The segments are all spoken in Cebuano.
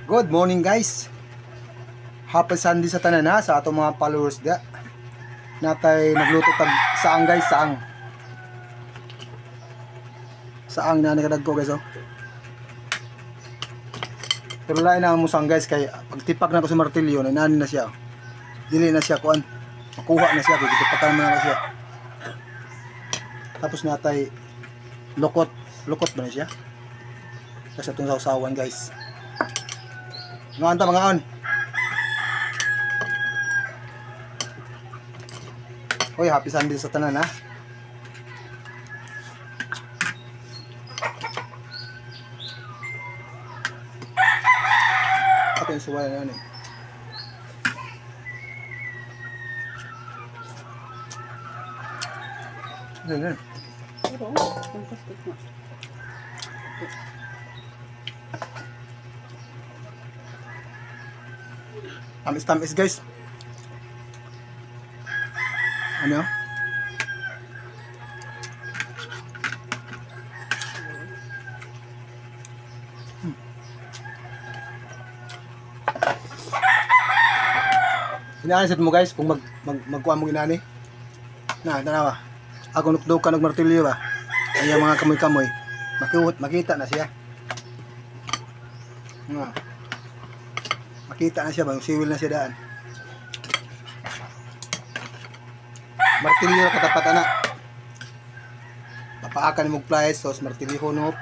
Good morning, guys. Happy Sunday sa tanan ha, sa atong mga followers da. Natay nagluto tag saang, guys, saang. Saang na nakadag ko, guys, oh. Pero lain na mo saang, guys, kay pagtipak na ko sa martilyo, nani na siya, oh. Dili na siya kuan. Makuha na siya kay gitipakan man na siya. Tapos natay lukot, lukot ba na siya? Tapos atong sausawan, guys. Mga anta, mga on. Hoy, happy Sunday sa tanan ha. Ato yung suwala na yan eh. Yan, yan. Pero, fantastic na. Tamis-tamis, guys. Ano? Inaani mo, guys, kung mag mag magkuha mo inani. Na, tanawa. Ako nukdok ka nagmartilyo ba. Ay mga kamoy-kamoy. Makiwot, makita na siya. Nga. Makita na siya ba, yung siwil na siya daan. Martilyo na katapat ana. Papaakan ni mong plies, sos martilyo hunop.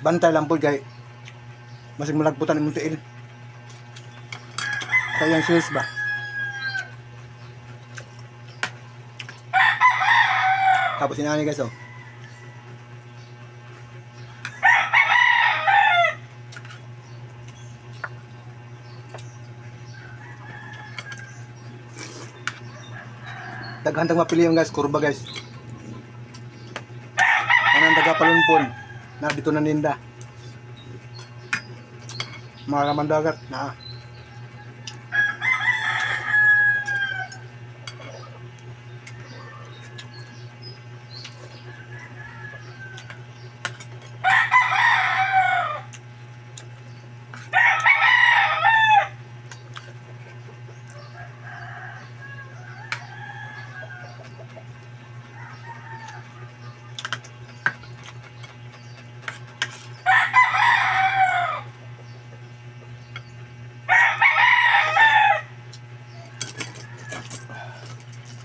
Bantay lang po kay masig malagputan imong tiil. Kaya yung sales ba? Tapos inani, guys, oh. Daghan tag mapili yung, guys, kurba, guys. Anang taga Palunpon na dito na ninda. Mga laman dagat na.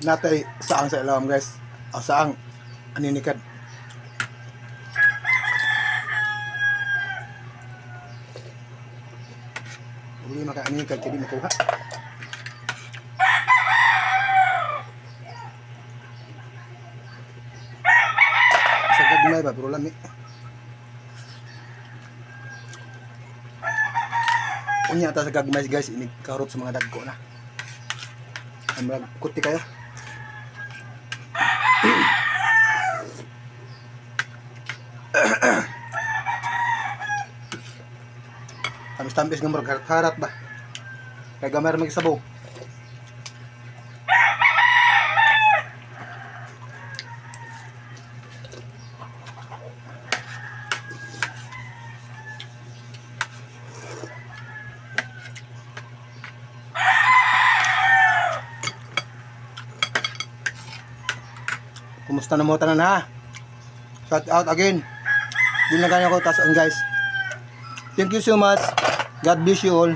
Natay saang sa ilawom, guys. O saang aninikad. Problema kay aninikad kay di makuha. Sa gagmay ba pero lami. Unya ta sa gagmay, guys, inig karot sa mga dagko na. Ang mga kuti kayo. Tamis-tamis nga murag harat-harat ba. Kay gamay ra magisabaw. Kumusta na mo tanan ha? Shout out again. Di lang ganyan ko taas guys. Thank you so much. God bless you all.